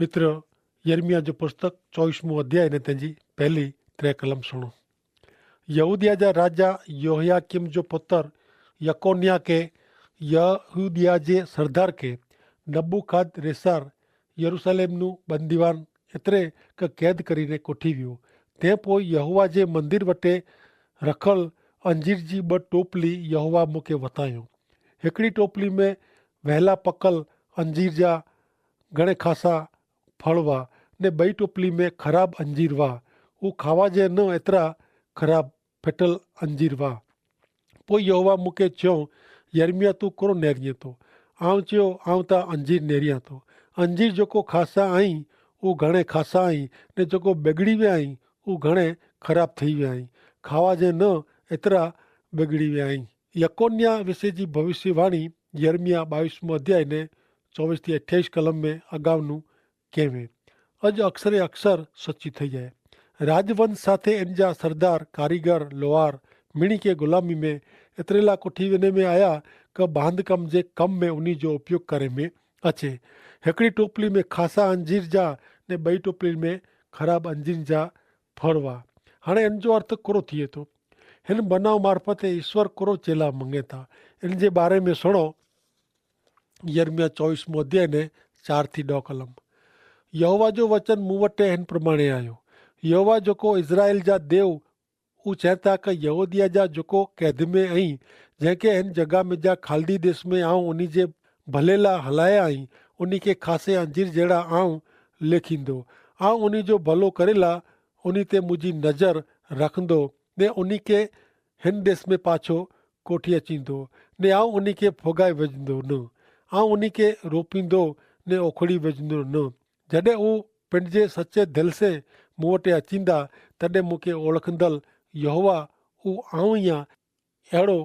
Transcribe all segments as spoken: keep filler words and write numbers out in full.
મિત્ર, યર્મિયા જો પુસ્તક ચોવીસમો અધ્યાય ને તેની પહેલી ત્રે કલમ સુણો. યહૂદિયા જા રાજા યોહિયાકિમ જો પુતર યકોન્યા કે યહૂદિયા જે સરદાર કે નબુખાદરેસાર યરૂસાલેમનું બંદીવાન એતરે કે કૈદ કરીને કોઠી વ્યો. તે પોય યહોવા જે મંદિર વટે રખલ અંજીર જી બટ ટોપલી યહોવા મુકે વતાયો. હેકડી ટોપલી મેં વહેલા પકલ અંજીર જા ઘણે ખાસા ફળવા, ને બઈ ટોપલી મેં ખરાબ અંજીરવા. ઉં ખાવા જે ન એતરા ખરાબ ફેટલ અંજીરવા. પોઈ યહોવા મુકે ચ્યો, યર્મિયા તું કરો નેરિયે તો? આવ ચ્યો, આવ તા અંજીર નેરિયા તો. અંજીર જોકો ખાસા આઈ ઉં ઘણે ખાસા આઈ, ને જોકો બેગડી વ્યા આઈ ઉં ઘણે ખરાબ થઈ વ્યા આઈ. ખાવા જે ન એતરા બેગડી વ્યા આઈ. યકોન્યા વિશે જી ભવિષ્યવાણી યર્મિયા બાવીસમો અધ્યાય ને ચોવીસ થી અઠ્યાવીસ કલમ મેં અગાઉનું કહેવે. અજ અક્ષરે અક્ષર સચ્ચી થઈ હૈ. રાજવંશ સાથે એનજા સરદાર, કારીગર, લોહાર મિણી કે ગુલામી મેં એતરેલા કોઠી વેને મેં આયા કે બાંધકામ જે કમ મેં ઉની જો ઉપયોગ કરે મેં અચે. હેકડી ટોપલી મેં ખાસા અંજીર જા ને બઈ ટોપલી મેં ખરાબ અંજીર જા ફરવા. હાણે એન જો અર્થ કરો થિયે તો? હેન બનાવ મારફતે ઈસ્વર કરો ચેલા મંગેતા? એન જે બારે મેં સણો. યર્મિયા ચોવીસ મોધ્યાય ને ચાર થી ડો કલમ. યહોવા જો વચન મુવટે હેન પ્રમાણે આયો. યહોવા જોકો ઇઝરાયેલ જા દેવ ઉં ચેતા કે યહૂદિયા જા જોકો કૈદમે અહીં, જેંકે હેન જગા મેં જા ખાલદી દેશ મેં આઉં ઉની જે ભલેલા હલાયા અહીં, ઉની કે ખાસે અંજીર જેડા આઉં લેખીંદો. આઉં ઉની જો ભલો કરેલા ઉની તે મુઝે નજર રખંદો, ને ઉની કે હેન દેશ મેં પાછો કોઠી અચીંદો, ને આઉં ઉની કે ફોગાઈ વજંદો ન. આઉં ઉની કે રોપીંદો ને ઓખડી વજંદો ન. જડે ઉં પંડજે સચે ધેલ સે મુવટે અચીંદા, તદે મુકે ઓળખંદલ યહોવા ઉં આઉં યા એડો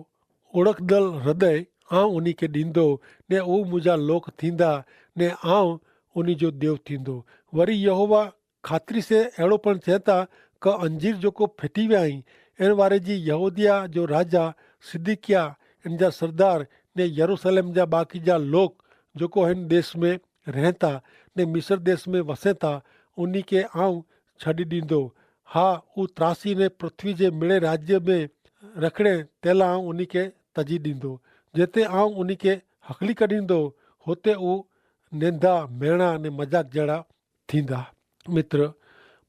ઓળખદલ હૃદય આઉં ઉની કે દીંદો, ને ઉં મુઝે લોક થીંદા, ને આઉં ઉની જો દેવ થીંદો. વરી યહોવા ખાતરી સે એડો પણ ચેતા કે અંજીર જોકો ફેટી વ્યા હૈં, એન વારે જી યહૂદિયા જો રાજા સિદ્દિકિયા, એન જા સરદાર, ને યરૂસલેમ જા બાકી જા લોક જોકો હેન દેશ મેં રહેતા ને મિસર દેશ મેં વસેતા, ઉની કે આઉં છડી દીંદો. હા, ઉં ત્રાસી ને પૃથ્વી જે મેળે રાજ્ય મેં રખડે તેલા આઉં ઉની કે તજી દીંદો. જેતે આઉં ઉની કે હકલી કડીંદો, હોતે ઉં નેંધા મેણા ને મજાક જેડા થીંદા. મિત્ર,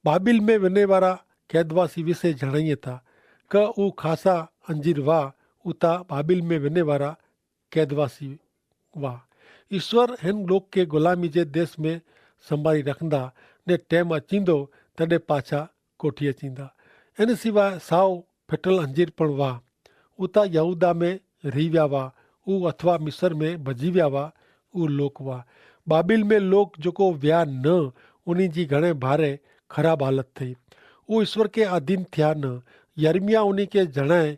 બાબિલ મેં વેને વારા કૈદવાસી વિશે જણાયે થા કે ઉં ખાસા અંજીર વા ઉતા બાબિલ મેં વેને વારા કૈદવાસી વા. ઈસ્વર હેન લોક કે ગુલામી જે દેશ મેં સંભારી રખંદા, ને ટેમ અચીંદો તદે પાછા કોઠી અચીંદા. એન સિવાય સાવ ફેટલ અંજીર પણ વા ઉતા યહૂદા મેં રહી વ્યા વા, ઉ અથવા મિસર મેં ભજી વ્યા વા ઉ લોક વા. બાબિલ મેં લોક જોકો વ્યા ન ઉની જી ઘણે ભારે ખરાબ હાલત થઈ. ઉ ઈસ્વર કે આધીન થ્યા ન. યર્મિયા ઉની કે જણાય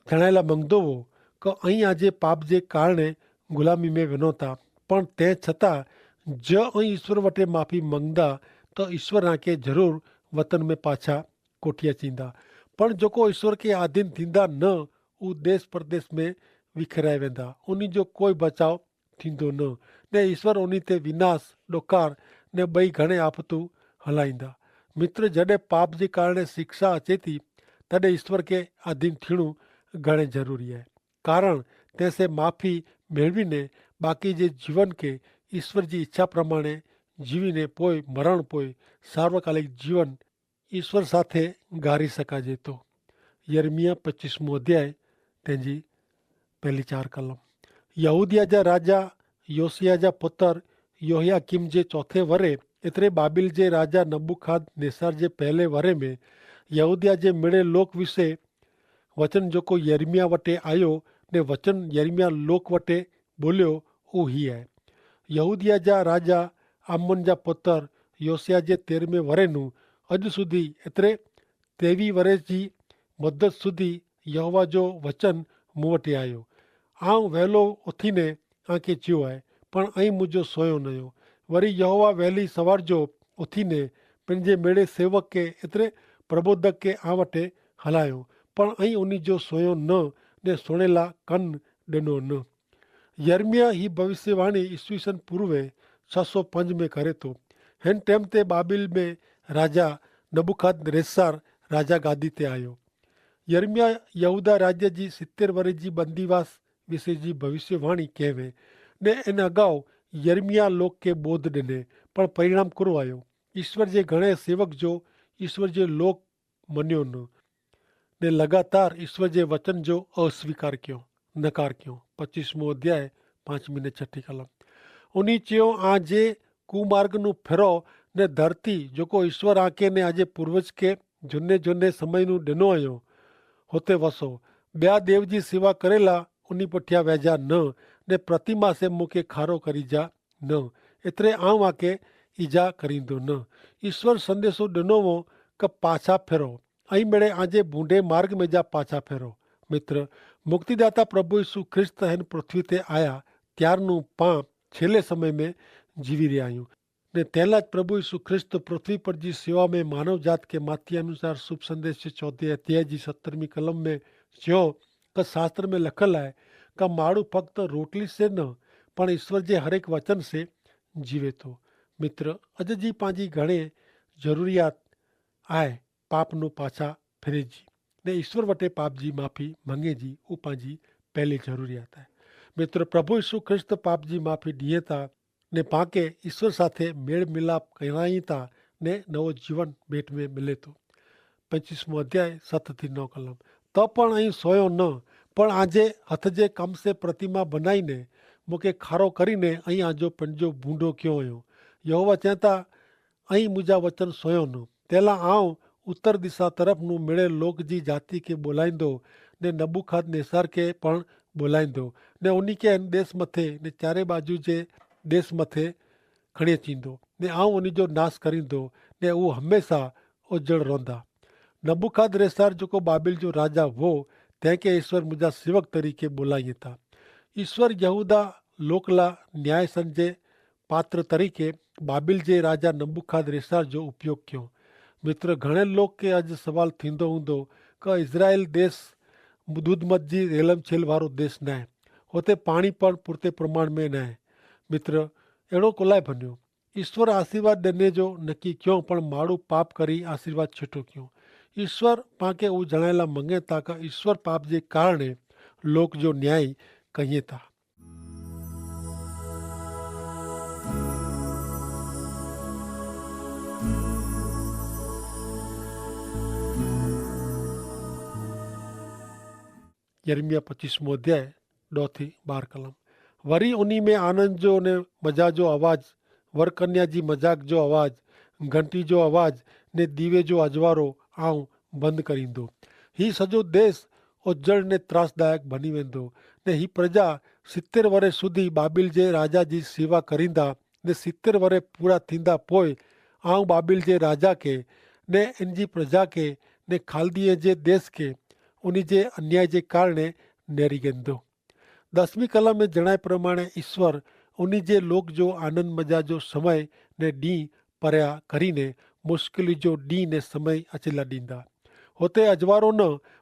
જણાયેલા મંગદો વો કે અહીં આજે પાપ જે કારણે ગુલામી મેં વેનો થા, પણ તે છતાં જ અહીં ઈસ્વર વટે માફી મંગદા તો ઈસ્વર આંકે જરૂર વતન મેં પાછા કોઠિયા ચીંદા. પણ જોકો ઈસ્વર કે આધીન થીંદા ન ઉ દેશ પરદેશ મેં વિખેરાય વેંદા. ઉની જો કોઈ બચાવ થીંદો ન, ને ઈસ્વર ઉની તે વિનાશ, ડોકાર ને બઈ ઘણે આફતું હલાઈંદા. મિત્ર, જડે પાપ જે કારણે શિક્ષા અચેતી, તદે ઈસ્વર કે આધીન થીણું ઘણે જરૂરી હૈ. કારણ તેસે માફી મેળવીને બાકી જે જીવન કે ઈસ્વર જી ઈચ્છા પ્રમાણે જીવીને પોય મરણ પોય સાર્વકાલિક જીવન ઈસ્વર સાથે ગારી સકાજે તો. યર્મિયા પચ્ચીસમો અધ્યાય તેની પહેલી ચાર કલમ. યહૂદિયા જા રાજા યોસિયા જા પુતર યોહિયાકિમ જે ચોથે વરે એતરે બાબિલ જે રાજા નબુખાદનેસાર જે પહેલે વરે મેં યહૂદિયા જે મેળે લોક વિશે વચન જોકો યર્મિયા વટે આયો, ને વચન યર્મિયા લોક વટે બોલ્યો ઉહી હૈ. યહૂદિયા જા રાજા આમન જા પુતર યોસિયા જે તેરમે વરે નું અજ સુધી એતરે તેવી વરે જી મદ્દત સુધી યહોવા જો વચન મુવટે આયો. આઉં વહેલો ઉથીને આંકે ચ્યો આય, પણ અહીં મુજો સોયો નયો. વરી યહોવા વહેલી સવાર જો ઉથીને પન જે મેળે સેવક કે એતરે પ્રબોધક કે આ વટે હલાયો, પણ અહીં ઉની જો સોયો ન ને સોણેલા કન ડેનો ન. યર્મિયા હી ભવિષ્યવાણી ઈસવીસન પૂર્વે છસો પંજ મેં કરે તો. હેન ટેમ તે બાબિલ મેં રાજા નબુખાદનેસ્સાર રાજા ગાદી તે આયો. યર્મિયા યહૂદા રાજ્ય જી સિત્તેર વરે જી બંદીવાસ વિશે જી ભવિષ્યવાણી કહેવે. ને એન અગાઉ યર્મિયા લોક કે બોધ દેને, પણ પરિણામ કરો આયો? ઈસ્વર જે ઘણે સેવક જો ઈસ્વર જે લોક મન્યો ન, ને લગાતાર ઈસ્વર જે વચન જો અસ્વીકાર ક્યો, નકાર ક્યો. પચ્ચીસમો અધ્યાય, પાંચમી ને છઠી કલમ. ઉની ચ્યો, આ જે કુમાર્ગનું ફેરો, ને ધરતી જોકો ઈસ્વર આંકે ને આજે પૂર્વજ કે જુને જુને સમયનું ડેનો અયો, હોતે વસો. બ્યા દેવ જી સેવા કરેલા ઉની પઠ્યા વેજા ન, ને પ્રતિમા સે મુકે ખારો કરી જા ન. એતરે આઉં આકે ઈજા કરીંદો ન. ઈસ્વર સંદેસો ડેનો વો કે પાછા ફેરો, અહીં મેળે આજે ભૂંડે માર્ગ મેં જા પાછા ફેરો. મિત્ર, મુક્તિદાતા પ્રભુ ઈસુ ખ્રિસ્ત હેન પૃથ્વી તે આયા ત્યારનું પાં છેલ્લે સમય મેં જીવી રહ્યા આયું. ને તેલા જ પ્રભુ ઈસુ ખ્રિસ્ત પૃથ્વી પર જી સેવા મેં માનવ જાત કે માથ્ય અનુસાર શુભ સંદેશ છે ચોથે અધ્યાય જી સત્તરમી કલમ મેં ચ્યો કે શાસ્ત્ર મેં લખલ આય કે માણુ ફક્ત રોટલી સે ન પણ ઈસ્વર જે હરેક વચન સે જીવે તો. મિત્ર, અજ જી પાંજી ઘણે જરૂરિયાત આય પાપનું પાછા ફેરે જી, ને ઈસ્વર વટે પાપ જી માફી મંગે જી ઉપાજી પહેલી જરૂરિયાત આય. મિત્ર, પ્રભુ ઈસુ ખ્રિસ્ત પાપ જી માફી દિયે તા ને પાંકે ઈસ્વર સાથે મેળ મિલાપ કરાઈ તા ને નવો જીવન ભેટ મેં મિલે તો. પચ્ચીસમો અધ્યાય સત થી નવ કલમ. તો પણ અહીં સોયો ન પણ આજે હથ જે કમ સે પ્રતિમા બનાઈ ને મુકે ખારો કરી ને અહીં આજો પંજો ભૂંડો ક્યો અયો. યહોવા ચેતા, અહીં મુજા વચન સોયો ન તેલા આઉં ઉત્તર દિશા તરફ નું મેળે લોક જી જાતિ કે બોલાઈંદો, ને નબુખાદનેસ્સાર કે પણ બોલાઈંદો, ને ઉની કે દેશ મતે ને ચારે બાજુ જે દેશ મતે ખણે ચીંદો, ને આઉં ઉની જો નાસ કરીંદો, ને ઉહ હમેંસા ઉજ્જડ રોંદા. નબુખાદનેસ્સાર જોકો બાબિલ જો રાજા વો તેંકે ઈસ્વર મુજા સેવક તરીકે બોલાઈ થા. ઈસ્વર યહૂદા લોકલા ન્યાય સંજે પાત્ર તરીકે બાબિલ જે રાજા નબુખાદનેસ્સાર જો ઉપયોગ ક્યો. મિત્ર, ઘણે લોક કે અજ સવાલ થીંદો હુંદો કે ઇઝરાયેલ દેશ દૂધમત જી રેલમછેલ વારો દેશ નાય, હોતે પાણી પણ પૂરતે પ્રમાણ મેં નાય. મિત્ર, એડો કોલાય ભન્યો? ઈસ્વર આશીર્વાદ દેને જો નક્કી ક્યો પણ માડૂ પાપ કરી આશીર્વાદ છેટો ક્યો. ઈસ્વર પાંકે ઉજણાયેલા મંગે તા કે ઈસ્વર પાપ જે કારણે લોક જો ન્યાયી કહિયે તા. યર્મિયા પચ્ચીસમો અધ્યાય દો થી બાર કલમ. વરી ઉની મેં આનંદ જો ને મજા જો અવાજ, વરકન્યા જી મજાક જો અવાજ, ઘંટી જો અવાજ, ને દીવે જો અજવારો આઉં બંધ કરીંદો. હી સજો દેશ ઉજ્જડ ને ત્રાસદાયક ભની વેંદો, ને હી પ્રજા સિત્તેર વરે સુધી બાબિલ જે રાજા જી સેવા કરીંદા, ને સિત્તેર વરે પૂરા થીંદા પોય આઉં બાબિલ જે રાજા કે ને એન જી પ્રજા કે ને ખાલદીએ જે દેશ કે ઉની જે અન્યાય જે કારણે નેરી ગેંદો. દસમી કલમ મેં જણાય પ્રમાણે ઈસ્વર ઉની જે લોક જો આનંદ મજા જો સમય ને ડીંહ પર્યા કરીને મુશ્કેલી જો ડીંહ ને સમય અચેલા દીંદા. હોતે અજવારો ન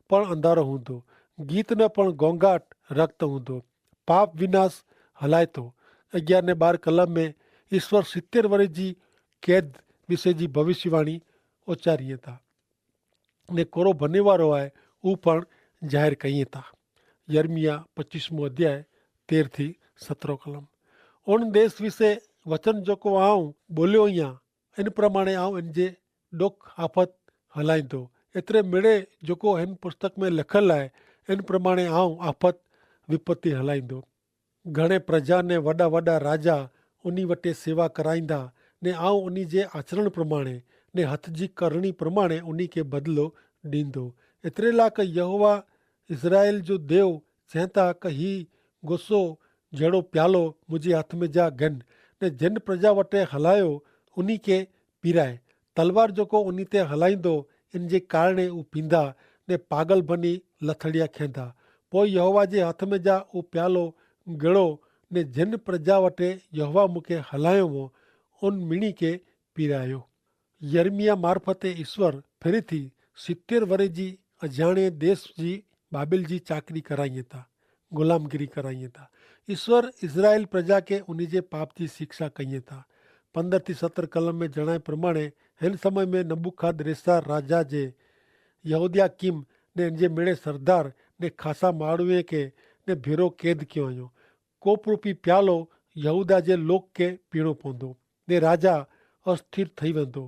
પણ અંધારો હુંદો, ગીત ન પણ ગોંગાટ રક્ત હુંદો, પાપ વિનાશ હલાયતો. અગિયાર ને બાર કલમ મેં ઈસ્વર સિત્તેર વરે જી કેદ વિશે જી ભવિષ્યવાણી ઓચારી હતા. ને કોરો ભનેવારો આય ઉપણ જાહેર કઈ થા. યર્મિયા પચ્ચીસમો અધ્યાય તેર થી સતરો કલમ. ઉન દેશ વિશે વચન જોકો આઉં બોલ્યો અહિયા, એન પ્રમાણે આઉં એન જે ડોખ આફત હલાઈંદો. એતરે મેળે જોકો એન પુસ્તક મેં લખલ આય એન પ્રમાણે આઉં આફત વિપત્તિ હલાઈંદો. ઘણે પ્રજા ને વડા વડા રાજા ઉની વટે સેવા કરાઈંદા, ને આઉં ઉની જે આચરણ પ્રમાણે ને હથ જી કરણી પ્રમાણે ઉની કે બદલો દીંદો. એતરેલા કે યહોવા ઇઝરાયેલ જો દેવ ચેંતા કે હી ગોસો જેડો પ્યાલો મુઝે હાથ મેં જા ગન, ને જેન પ્રજા વટે હલાયો ઉની કે પીરાય. તલવાર જોકો ઉની તે હલાઈંદો એન જે કારણે ઉપીંદા ને પાગલ ભની લથડિયા ખેંદા. પોય યહોવા જે હાથ મેં જા ઉપ્યાલો ગેડો ને જેન પ્રજા વટે યહોવા મુકે હલાયો વો ઉન મિણી કે પીરાયો. યર્મિયા મારફતે ઈસ્વર ફેરી થી સિત્તેર વરે જી અજાણે દેશ જી બાબિલ જી ચાકરી કરાઈ થા, ગુલામગીરી કરાઈ થા. ઈસ્વર ઇઝરાયેલ પ્રજા કે ઉની જે પાપ જી શિક્ષા કઈ થા. પંદર થી સતર કલમ મેં જણાય પ્રમાણે, હેન સમય મેં નબુખાદ રેસા રાજા જે યહૂદિયા કિમ ને એનજે મેળે સરદાર ને ખાસા માળવે કે ને ભેરો કેદ ક્યો અયો. કોપરૂપી પ્યાલો યહૂદા જે લોક કે પીણો પોંદો ને રાજા અસ્થિર થઈ વેંદો.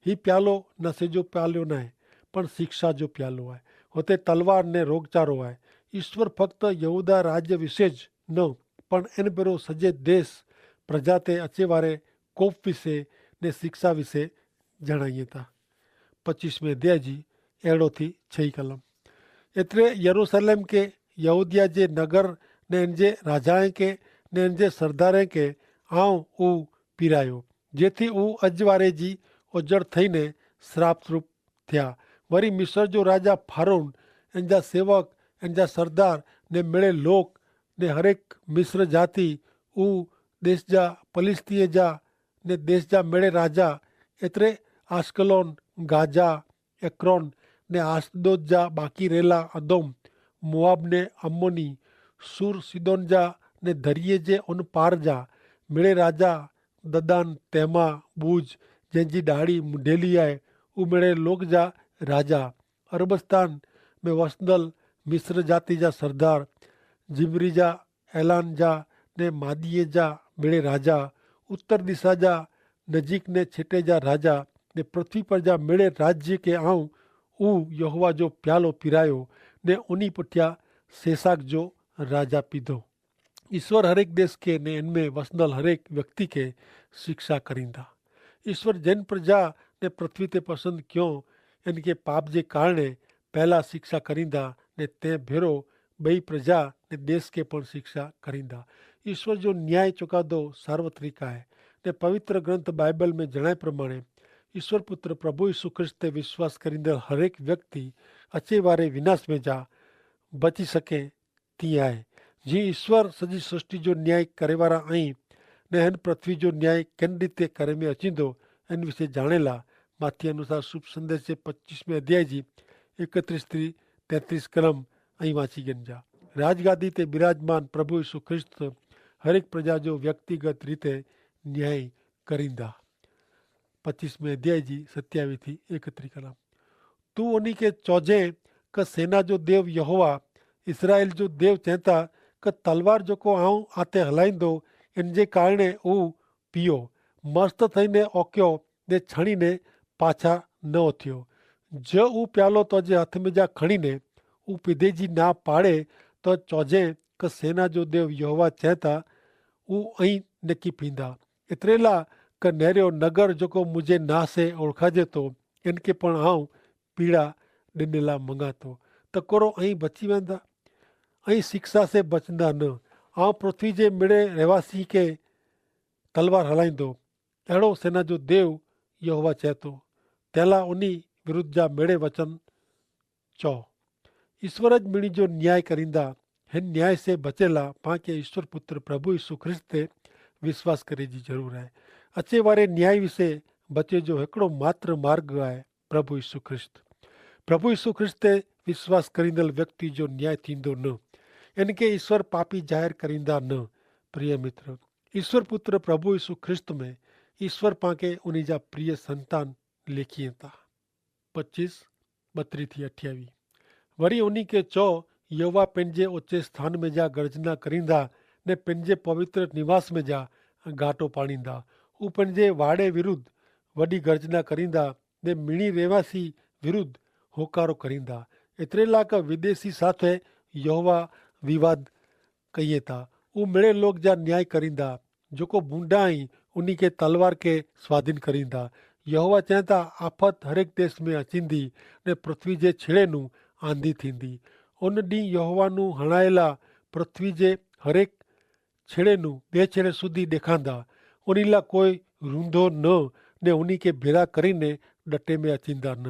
હી પ્યાલો નસે જો પ્યાલો નાય, પણ શિક્ષા જો પ્યાલો આય. હોતે તલવાર ને રોગચારો આય. ઈસ્વર ફક્ત યહૂદા રાજ્ય વિશે જ ન, પણ એન પેરો સજે દેશ પ્રજા તે અચેવારે કોપ વિશે ને શિક્ષા વિશે જણાયે તા. પચ્ચીસ મેં દેહ જી એડો થી છઈ કલમ. એતરે યરૂસલેમ કે યહૂદિયા જે નગર ને એનજે રાજાએ કે ને એનજે સરદારે કે આવ ઉ પીરાયો, જેથી ઉ અજવારે જી ઓજર થઈને શ્રાપરૂપ થયા. વરી મિસર જો રાજા ફારૂન, એનજા સેવક, એનજા સરદાર ને મેળે લોક ને હરેક મિસર જાતિ ઉ દેશ જા પલિસ્તિયે જા ને દેશ જા મેળે રાજા એતરે આસ્કલોન, ગાજા, એક્રોન ને આસ્દોદ જા બાકી રહેલા અદોમ, મોઆબ ને અમ્મોની, સૂર સિદોન જા ને ધરિયે જે ઓન પાર જા મેળે રાજા દદાન, તેમા બૂજ જેન જી ડાડી મુઢેલી આય ઉમેડે લોક જા રાજા, અરબસ્તાન મેં વસદલ મિસ્ર જાતિ જા સરદાર, જીમરી જા એલાન જા ને માદિયે જા મેડે રાજા, ઉત્તર દિશા જા નજીક ને છેટે જા રાજા ને પૃથ્વી પર જા મેડે રાજ્ય કે આઉં ઉહ યહોવા જો પ્યાલો પિરાયો ને ઉની પઠ્યા સેસાક જો રાજા પીધો. ઇશ્વર હરેક દેશ કે ને એનમેં વસનલ હરેક વ્યક્તિ કે શિક્ષા કરીંદા. ઇશ્વર જેન પ્રજા ને પૃથ્વી તે પસંદ ક્યો એન કે પાપ જે કારણે પહેલા શિક્ષા કરીંદા ને તે ભેરો બઈ પ્રજા ને દેશ કે પણ શિક્ષા કરીંદા. ઇશ્વર જો ન્યાય ચોકાદો સાર્વત્રિક આય. ને પવિત્ર ગ્રંથ બાઈબલ મેં જણાય પ્રમાણે ઇશ્વર પુત્ર પ્રભુ ઇશુ ખ્રિસ્ત તે વિશ્વાસ કરીંદલ હરેક વ્યક્તિ અચેવારે વિનાશ મેં જા બચી શકે. તી આય જી ઇશ્વર સજી સૃષ્ટિ જો ન્યાય કરેવારા અહીં ને હેન પૃથ્વી જો ન્યાય કેન રીતે કરે મેં અચીંદો એન વિશે જાણેલા. માથી અનુસાર શુભ સંદેશ જે પચ્ચીસમે અધ્યાય જી એકત્રીસ થી તેત્રીસ કલમ અહીં વાંચી ગન જા. રાજગાદી તે બિરાજમાન પ્રભુ ઇશુ ખ્રિસ્ત હરેક પ્રજા જો વ્યક્તિગત રીતે ન્યાય કરીંદા. પચ્ચીસમે અધ્યાય જી સત્યાવી થી એકત્રી કલમ. તું ઉની કે ચોજે કે સેના જો દેવ યહોવા ઇસરાયેલ જો દેવ ચેંતા કે તલવાર જોકો આઉં આતે હલાઈંદો એન જે કારણે ઉં પીઓ મસ્ત થઈને ઓક્યો ને છણીને પાછા ન ઓથ્યો. જે ઉં પ્યાલો તોજે હથ મેં જા ખણીને ઉં પીધે જી ના પાડે તો ચોજે કે સેના જો દેવ યહોવા ચેંતા ઉં અહીં નેકી પીંદા એતરેલા કે નેર્યો નગર જોકો મુઝે નાસે ઓળખાજે તો એન કે પણ આઉં પીડા ડેનેલા મંગાતો. તો કોરો અહીં બચી વેંદા? અહીં શિક્ષા સે બચંદા ન. આઉં પૃથ્વી જે મેળે રહેવાસી કે તલવાર હલાઈંદો એડો સેના જો દેવ યહોવા ચેતો. તેલા ઉની વિરુદ્ધ જા મેળે વચન ચો. ઇશ્વર જ મિણી જો ન્યાય કરીંદા. હેન ન્યાય સે બચેલા પાંકે ઇશ્વર પુત્ર પ્રભુ ઇશુ ખ્રિસ્ત તે વિશ્વાસ કરે જી જરૂર હૈ. અચ્છે વારે ન્યાય વિશે બચે જો હેકડો માત્ર માર્ગ હૈ પ્રભુ ઇશુ ખ્રિસ્ત. પ્રભુ ઇશુ ખ્રિસ્ત તે વિશ્વાસ કરીંદલ વ્યક્તિ જો ન્યાય થીંદો ન. એન કે ઇશ્વર પાપી જાહેર કરીંદા ન. પ્રિય મિત્ર, ઇશ્વર પુત્ર પ્રભુ ઇશુ ખ્રિસ્ત મેં ઇશ્વર પાંકે ઉની જા પ્રિય સંતાન લેખી હતા. પચ્ચીસ બત્રી થી અઠ્યાવી. વરી ઉની કે ચો, યવા પેનજે ઓચ્ચે સ્થાન મેં જા ગર્જના કરીંદા ને પેનજે પવિત્ર નિવાસ મેં જા ગાટો પાણીંદા. ઉં પેનજે વાડે વિરુદ્ધ વડી ગર્જના કરીંદા ને મિણી રહેવાસી વિરુદ્ધ હોકારો કરીંદા. એતરેલા કે વિદેશી સાથે યહોવા વિવાદ કહિએ તા. ઉં મેળે લોક જા ન્યાય કરીંદા જોકો ભૂંડા હી ઉની કે તલવાર કે સ્વાધીન કરીંદા. યહોવા ચેંતા આફત હરેક દેશ મેં અચીંદી ને પૃથ્વી જે છેડેનું આંધી થીંદી. ઉન દી યહોવાનું હણાયેલા પૃથ્વી જે હરેક છેડેનું બે છેડે સુધી દેખાંદા. ઉનીલા કોઈ રૂંધો ન ને ઉની કે ભેરા કરીને ડટે મેં અચીંદા ન.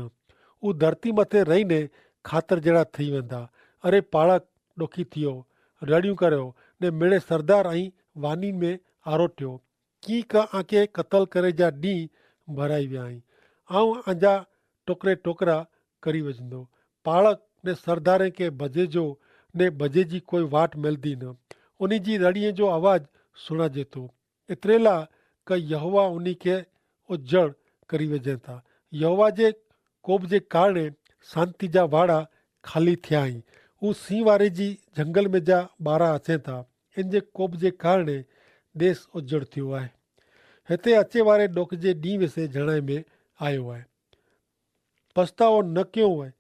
ઉં ધરતી મતે રહીને ખાતર જેડા થઈ વેંદા. અરે પાળક ડોખી થિયો, રડ્યું કર્યો ને મેળે સરદાર અહીં વાની મેં આરોટ્યો. કિંક આંકે કતલ કરે જા દી ભરાઈ વ્યા અહીં. આઉં આંજા ટોકરે ટોકરા કરી વજનો. પાળક ને સરદારે કે ભજે જો ને ભજે જી કોઈ વાટ મેલદી ન. ઉની જી રડિયે જો અવાજ સુણા જેતો. એતરેલા કે યહોવા ઉની કે ઉજ્જડ કરી વજે થા. યહોવા જે કોપ જે કારણે શાંતિ જા વાડા ખાલી થ્યા હી. ઉં સિંહ વારે જી જંગલ મેં જા બારા અચે થા. એન જે કોપ જે કારણે દેશ ઉજ્જડ થ્યો આય. હેતા અચે વારે ડોખ જે ડીંહ વિશે જણાય મેં આયો આય. પસ્તાવો ન ક્યો આય.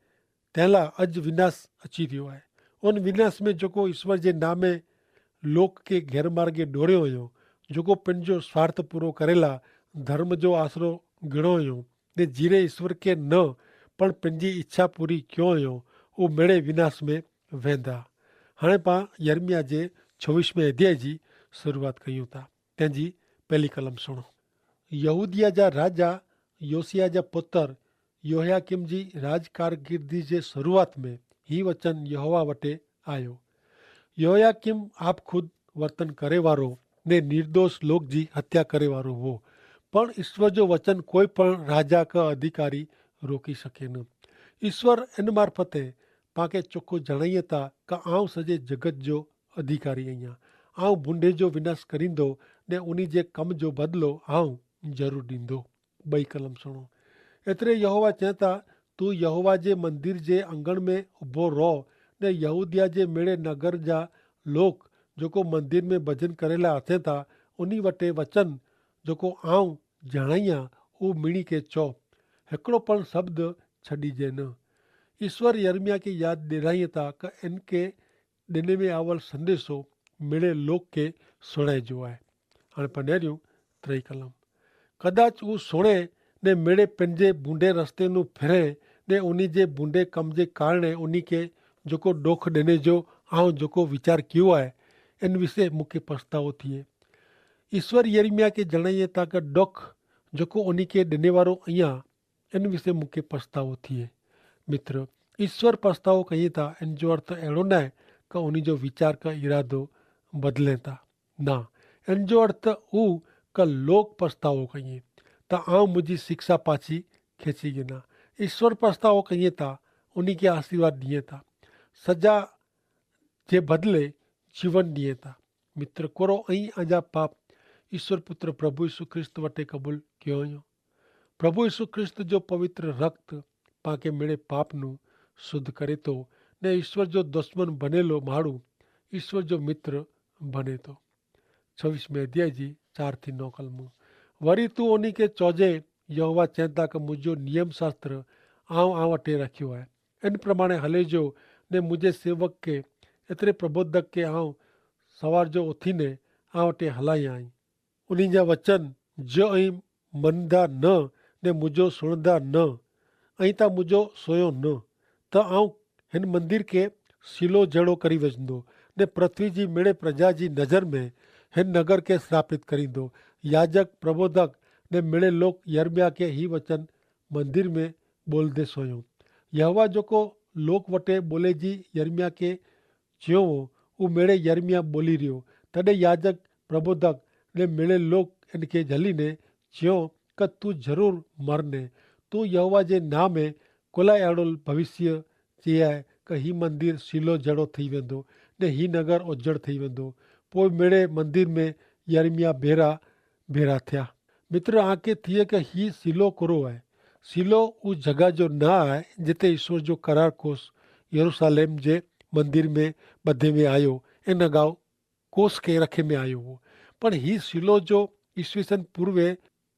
તેલા અજ વિનાશ અચી રહ્યો આય. ઉન વિનાશ મેં જોકો ઈસ્વર જે નામે લોક કે ગેરમાર્ગે ડોર્યો અયો, જોકો પન જો સ્વાર્થ પૂરો કરેલા ધર્મ જો આશરો ગણો અયો, ને જીરે ઈસ્વર કે ન પણ પન જી ઇચ્છા પૂરી ક્યો અયો, ઉમેડે વિનાશ મેં વેંદા. હણે પા યર્મિયા જે છવીસ મેં અધ્યાય જી શરૂઆત કહ્યું થા. તેની પહેલી કલમ સુણો. યહૂદિયા જા રાજા યોસિયા જા પુતર યોહયાકિમ જી રાજકારકિર્દી જે શરૂઆત મેં હી વચન યહોવા વટે આયો. યોહયાકિમ આપ ખુદ વર્તન કરે વારો ને નિર્દોષ લોક જી હત્યા કરે વારો હો. પણ ઈસ્વર જો વચન કોઈ પણ રાજા કા અધિકારી રોકી શકે ન. ઈસ્વર એન મારફતે પાંકે ચોખો જણાયે તા કા આઉં સજે જગત જો અધિકારી અહિયા. આઉં ભૂંડે જો વિનાશ કરીંદો ને ઉની જે કમ જો બદલો આઉં જરૂર દીંદો. બઈ કલમ સુણો. એતરે યહોવા ચેંતા, તું યહોવા જે મંદિર જે અંગણ મેં ઉભો રોહ ને યહૂદિયા જે મેળે નગર જા લોક જોકો મંદિર મેં ભજન કરેલા હતે તા ઉની વટે વચન જોકો આઉં જણાયા ઉં મિણી કે ચો. હેકડો પણ શબ્દ છડી જે ન. ઈસ્વર યર્મિયા કે યાદ દેરાઈ તા કે એન કે દેને મેં આવલ સંદેશો મેળે લોક કે સુણાઈ જો આય. અણે પનેર્યું ત્રય કલમ. કદાચ ઉં સુણે ને મેળે પેનજે બૂંડે રસ્તે નું ફેરે ને ઉની જે બૂંડે કમ જે કારણે ઉની કે જોકો ડોખ દેને જો આઉં જોકો વિચાર કિયો આય એન વિશે મુકે પસ્તાવો થિયે. ઈસ્વર યર્મિયા કે જણાયે તા કે ડોખ જોકો ઉની કે દેને વારો અહિયા એન વિશે મુકે પસ્તાવો થિયે. મિત્ર, ઈસ્વર પસ્તાવો કહિયે તા એન જો અર્થ એડો નાય કે ઉની જો વિચાર કે ઇરાદો બદલે તા. ના, એન જો અર્થ ઉ કે લોક પસ્તાવો કહિયે તા આઉં મુઝે શિક્ષા પાછી ખેંચી ગિના. ઈસ્વર પસ્તાવો કહિયે તા ઉની કે આશીર્વાદ દિયે તા સજા જે બદલે જીવન દિયે તા. મિત્ર, કોરો અહીં અજા પાપ ઈસ્વર પુત્ર પ્રભુ ઈસુ ખ્રિસ્ત વટે કબૂલ ક્યો અયો? પ્રભુ ઈસુ ખ્રિસ્ત જો પવિત્ર રક્ત પાંકે મેળે પાપનું શુદ્ધ કરે તો ને ઈસ્વર જો દુશ્મન ભનેલો માડૂ ઈસ્વર જો મિત્ર ભને તો. છવીસ મેં અધ્યાય જી ચાર થી નોકલ મું. વરી તું ઓની કે ચોજે, યહોવા ચેંતા કે મુજો નિયમશાસ્ત્ર આઉં આઉં અટે રાખ્યો હૈ. એન પ્રમાણે હલે જો ને મુજે સેવક કે એતરે પ્રબોધક કે આઉં સવાર જો ઓથી ને આઉં અટે હલાઈ આઈ. ઉની જા વચન જો અહીં મનદા ન ને મુજો સુણદા ન અહીં તા મુજો સોયો ન, તો આઉં હેન મંદિર કે સિલો જેડો કરી વજંદો ને પૃથ્વી જી મેળે પ્રજા જી નજર મેં હેન નગર કે શ્રાપિત કરીંદો. યાજક પ્રબોધક ને મેળે લોક યર્મિયા કે હી વચન મંદિર મેં બોલ દે સોયો. યહવા જોકો લોક વટે બોલે જી યર્મિયા કે ચ્યોવો ઉમેડે યર્મિયા બોલી રહ્યો. તદે યાજક પ્રબોધક ને મેળે લોક એનકે જલી ને ચ્યો, કે તું જરૂર મરને. તું યહવા જે નામે કોલા એડો ભવિષ્ય ચિયાએ કે હી મંદિર સિલો જેડો થઈ વેંદો ને હી નગર ઓજડ થઈ વેંદો. પોય મેડે મંદિર મેં યર્મિયા ભેરા ભેરા થ્યા. મિત્ર, આંકે થિયે કે હી સિલો કોરો આય? સિલો ઉજગા જો ના આય જેતે ઈસવીસન જો કરાર કોસ યરુસાલેમ જે મંદિર મેં બધે મેં આયો. એન અગાઉ કોસ કે રખે મેં આયો હો. પણ હી સિલો જો ઈસવીસન પૂર્વે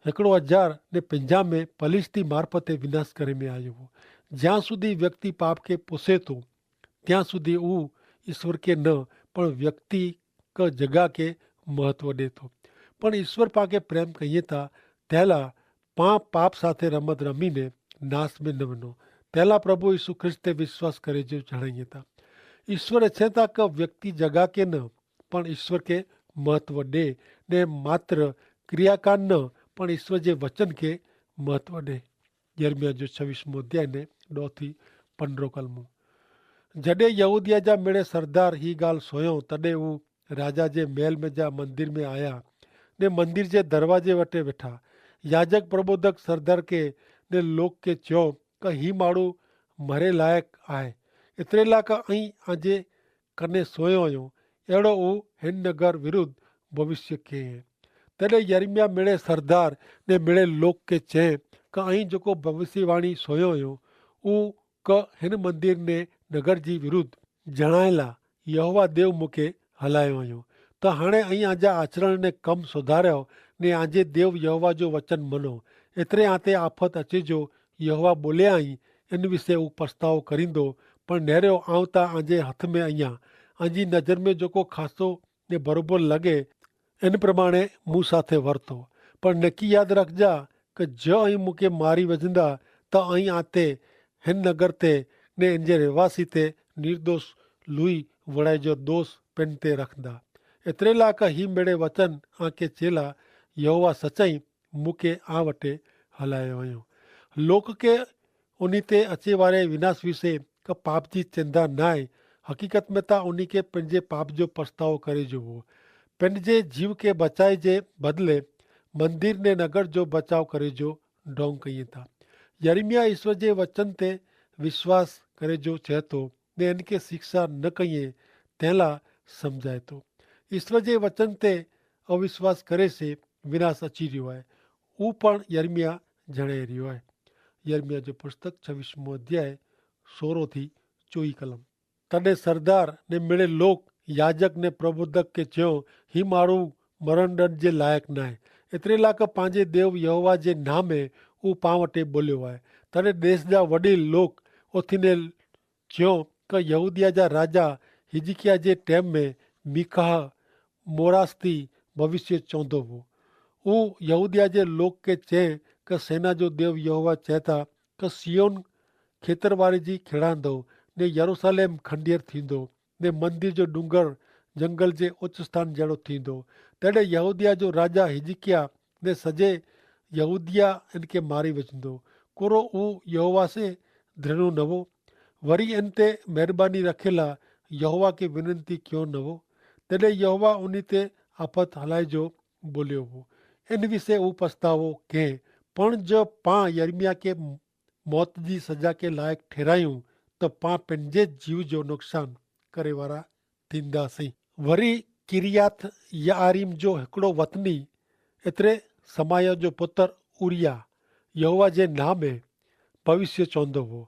હેકડો હજાર ને પંજા મેં પલિસ્તી મારફતે વિનાશ કરે મેં આયો હો. જ્યાં સુધી વ્યક્તિ પાપ કે પોસે તો ત્યાં સુધી ઉં ઈસ્વર કે ન પણ વ્યક્તિ ક જગા કે મહત્વ દેતો. પણ ઈસ્વર પાકે પ્રેમ કહિયે તા તેલા પાં પાપ સાથે રમત રમી ને નાસ મેં ન વનો. તેલા પ્રભુ ઈસુ ખ્રિસ્ત તે વિશ્વાસ કરે જો જણાયે તા ઈસ્વર એછે તા ક વ્યક્તિ જગા કે ન પણ ઈસ્વર કે મહત્વ દે ને માત્ર ક્રિયાકાન ન પણ ઈસ્વર જે વચન કે મહત્વ દે. યર્મિયા જો છવીસ મોધ્યાય ને દો થી પંદ્રહ કલમો. જડે યહૂદિયા જા મેળે સરદાર હી ગાલ સોયો તદે ઉં રાજા જે મહેલ મેં જા મંદિર મેં આયા ને મંદિર જે દરવાજે વટે વેઠા. યાજક પ્રબોધક સરદાર કે ને લોક કે ચ્યો કે હી માડૂ મરે લાયક આય. એતરેલા કે અહીં આજે કને સોયો અયો એડો ઉં હેન નગર વિરુદ્ધ ભવિષ્ય કે હૈ. તેડે યર્મિયા મેળે સરદાર ને મેળે લોક કે ચે, કે અહીં જોકો ભવિષ્યવાણી સોયો અયો ઉહ કે હેન મંદિર ને નગર જી વિરુદ્ધ જણાયેલા યહોવા દેવ મુકે હલાયો અયો. તો હાણે અહીં આજા આચરણ ને કમ સુધાર્યો ને આજે દેવ યહોવા જો વચન મનો. એતરે આતે આફત અચે જો યહોવા બોલે અહીં એન વિશે ઉપસ્તાવો કરીંદો. પણ નેરે આવતા આજે હથ મેં અહિયા અજી નજર મેં જોકો ખાસો ને બરોબર લગે એન પ્રમાણે મુસાથે વર્તો. પણ નક્કી યાદ રાખજા કે જો અહીં મુકે મારી વજંદા તો અહીં આતે હેન નગર તે ને એન જે રહેવાસી તે નિર્દોષ લુઈ વડાઈ જો દોષ પેન તે રાખંદા. એતરેલા કે હી મેડે વચન આંકે ચેલા યહોવા સચાઈ મુકે આ વટે હલાયો અયો. લોક કે ઉની તે અચેવારે વિનાશ વિશે કે પાપ જી ચેંધા નાય. હકીકત મેં તા ઉની કે પેનજે પાપ જો પસ્તાવો કરે જો વો પેનજે જીવ કે બચાય જે બદલે મંદિર ને નગર જો બચાવ કરે જો ઢોંગ કહિયે તા. યર્મિયા ઈસ્વર જે વચન તે વિશ્વાસ કરે જો ચહેતો ને એન કે શિક્ષા ન કહિયે તેલા સમઝાય તો ઈસ્વર જે વચન તે અવિશ્વાસ કરે સે વિનાશ અચી રહ્યો હૈ. ઉપણ યર્મિયા જણાઈ રહ્યો હૈ. યર્મિયા જો પુસ્તક છવીસ મું અધ્યાય સોરો થી ચોઈ કલમ. તને સરદાર ને મેળે લોક યાજક ને પ્રબોધક કે ચ્યો, હી માણું મરણદંડ જે લાયક નાય. એતરેલા કે પાંજે દેવ યહોવા જે નામે ઉપાવટે બોલ્યો હૈ. તને દેશ જા વડીલ લોક ઓથીને ચ્યો કે યહૂદિયા જા રાજા હિજકિયા જે ટેમ મેં મીકાહ મોરાસ થી ભવિષ્ય ચોંધો હો. ઉહ યહૂદિયા જે લોક કે ચે કે સેના જો દેવ યહોવા ચેતા કે સિયોન ખેતરવારી જી ખેડાંદો ને યરૂસાલેમ ખંડિયર થીંદો ને મંદિર જો ડુંગર જંગલ જે ઉચ્ચસ્થાન જેડો થીંદો. તેડે યહૂદિયા જો રાજા હિજકિયા ને સજે યહૂદિયા એન કે મારી વચંદો. કોરો ઉહ યહોવા સે ધ્રેનો નવો વરી એન તે મહેરબાની રખેલા યહોવા કે વિનંતી ક્યો નવો. તેડે યહોવા ઉની તે આફત હલાઈ જો બોલ્યો હો. એન વિશે ઉપસ્તાવો કે પણ જો પાં યર્મિયા કે મોત જી સજા કે લાયક ઠેરાયું તો પાં પેનજે જીવ જો નુકસાન કરે વારા થીંદા સી. વરી કિરિયાથ યારીમ જો હિકડો વતની એતરે સમાયા જો પુતર ઉરિયા યહોવા જે નામે ભવિષ્ય ચોંધો હો.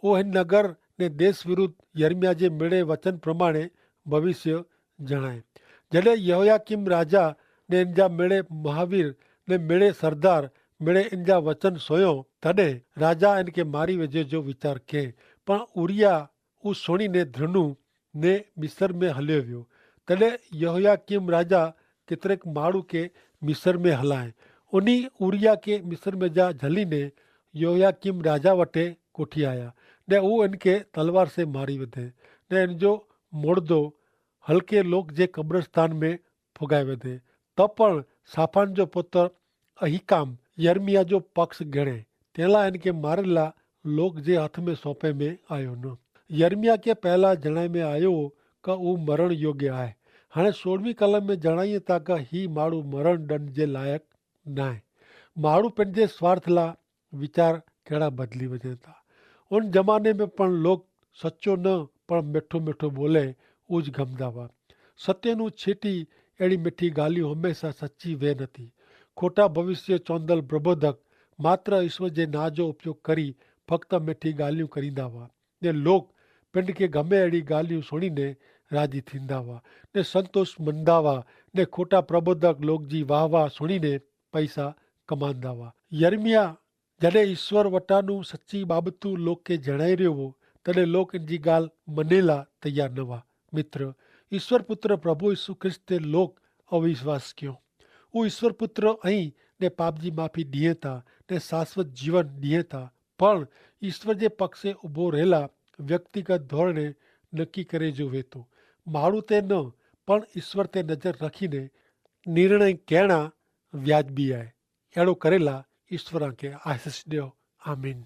ઓ હેન નગર ને દેશ વિરુદ્ધ યર્મિયા જે મેળે વચન પ્રમાણે ભવિષ્ય જણાય. જડે યહોયાકીમ રાજા ને એન જા મેળે મહાવીર ને મેળે સરદાર મેળે એન જા વચન સોયો તદે રાજા એન કે મારી વજે જો વિચાર કે. પણ ઉરિયા ઉસોણી ને ધ્રનુ ને મિસર મેં હલ્યો વ્યો. તદે યહોયાકીમ રાજા કેતરેક માળુ કે મિસર મેં હલાએ. ઉની ઉરિયા કે મિસર મેં જા જલી ને યહોયાકીમ રાજા વટે કોઠી આયા. ને ઉહ એન કે તલવાર સે મારી વધે ને એન જો મોડદો હલકે લોક જે કબ્રસ્તાન મેં ફોગાઈ વધે. તો પણ સાફાન જો પુત્ર અહિકામ યર્મિયા જો પક્ષ ગણે તેલા એન કે મારેલા લોક જે હાથ મેં સોંપે મેં આયો ન. યર્મિયા કે પહેલા જણાઈ મેં આયો કે ઉહ મરણ યોગ્ય આય. હાણે સોળવી કલમ મેં જણાઈ તા કે હી માળુ મરણ દંડ જે લાયક નાય. માળુ પેનજે સ્વાર્થ લા વિચાર કહેડા બદલી વજે તા. ઉન જમાને મેં પણ લોક સચો ન પણ મેઠો મેઠો બોલે ઉજ ગમદા વા. સત્યનું છેટી એડી મેઠી ગાલિયું હમેંસા સચી વે નથી. ખોટા ભવિષ્ય ચોંદલ પ્રબોધક માત્ર ઈશ્વર જે ના જો ઉપયોગ કરી ફક્ત મેઠી ગાલિયું કરીંદા વા. ને લોક પેંડ કે ગમે એડી ગાલિયું સુણીને રાજી થીંદા વા ને સંતોષ મંદા વા. ને ખોટા પ્રબોધક લોક જી વાહ વાહ સુણીને પૈસા કમાંદા વા. યર્મિયા જડે ઈસ્વર વટાનું સચ્ચી બાબતું લોકે જણાઈ રહ્યો વો તદે લોક એનજી ગાલ મનેલા તૈયાર નવા. મિત્ર, ઈસ્વર પુત્ર પ્રભુ ઈસુ ખ્રિસ્ત તે લોક અવિશ્વાસ ક્યો. ઉં ઈસ્વર પુત્ર અહીં ને પાપજી માફી દિયે તા ને શાશ્વત જીવન દિયે તા. પણ ઈસ્વર જે પક્ષે ઉભો રહેલા વ્યક્તિગત ધોરણે નક્કી કરે જો વેતો માળું તે ન પણ ઈસ્વર તે નજર રખીને નિર્ણય કહેણા વ્યાજબી આય. એડો કરેલા ઈસ્વર આંકે આશીસ દેવ. આમીન.